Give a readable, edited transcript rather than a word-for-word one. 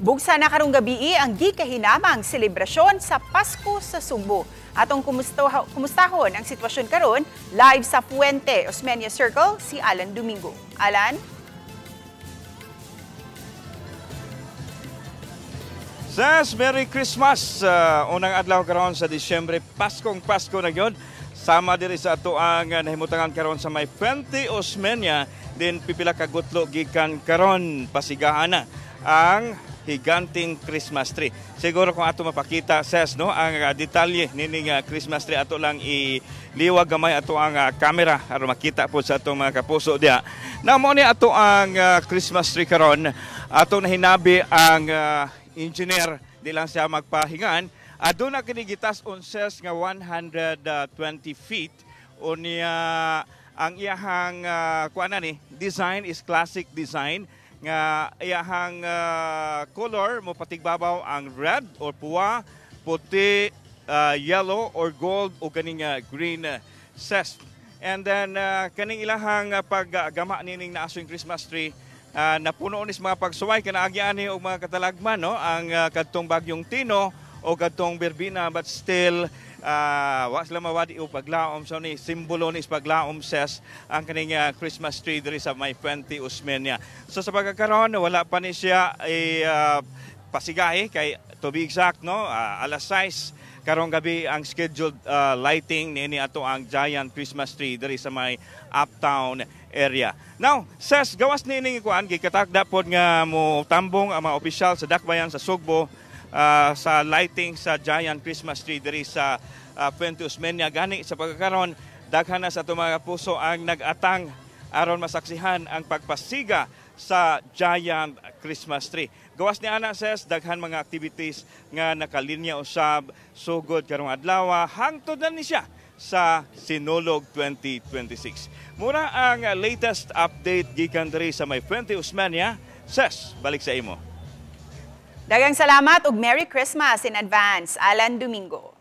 Bugsa na karong gabii ang gikahinamang selebrasyon sa Pasko sa Sugbo. Atong kumustahon ang sitwasyon karon live sa Fuente, Osmeña Circle, si Alan Domingo. Alan? Ses, Merry Christmas! Unang adlaw karon sa Disyembre, Paskong Pasko na gyud. Sama diri sa ato ang nahimutangan karon sa may Fuente Osmeña, din pipila ka gutlo gikan karon pasigahan na ang higanting Christmas tree. Siguro kung ato mapakita, ses, no, ang detalye nining Christmas tree, ato lang iliwag gamay ato ang camera aron makita po sa atong mga kapuso diha. Na mo ni ato ang Christmas tree karon, ato nahinabi ang engineer, di lang siya magpahingan. Aduna kini gitas on, ses, nga 120 feet unya ang iyahang kuan ni design is classic design nga iyahang color mo patigbabaw ang red or puwa, puti, yellow or gold o kaning green, ses. And then kaning ilahang paggama nining naasoy Christmas tree, napuno ni sa mga pagsuway kanaagi ani og mga katalagman, no, ang kadtong bagyong Tino o kadtong Berbina, but still wa sila mawadi og paglaom. So ni simbolo ni paglaom, ses, ang kaning Christmas tree diri sa may Fuente Osmeña. So sa pagkakaron wala pa ni siya pasigahi kay to be exact, no, alas 6 karong gabi ang scheduled lighting niini ato ang giant Christmas tree diri sa may Uptown area. Now, ses, gawas niini kuan, gikatakda pod nga mo tambong ang mga opisyal sa Dakbayan sa Sugbo sa lighting sa giant Christmas tree diri sa Fuente Osmeña. Gani sa pagkakaron daghan na sa ato mga puso ang nag-atang aron masaksihan ang pagpasiga sa giant Christmas tree. Gawas ni ana, ses, daghan mga activities nga nakalinya usab sugod karong adlaw hangtod na ni siya sa Sinulog 2026. Mura ang latest update gikan diri sa may Fuente Osmeña. Ses, balik sa imo. Daghang salamat ug Merry Christmas in advance, Alan Domingo.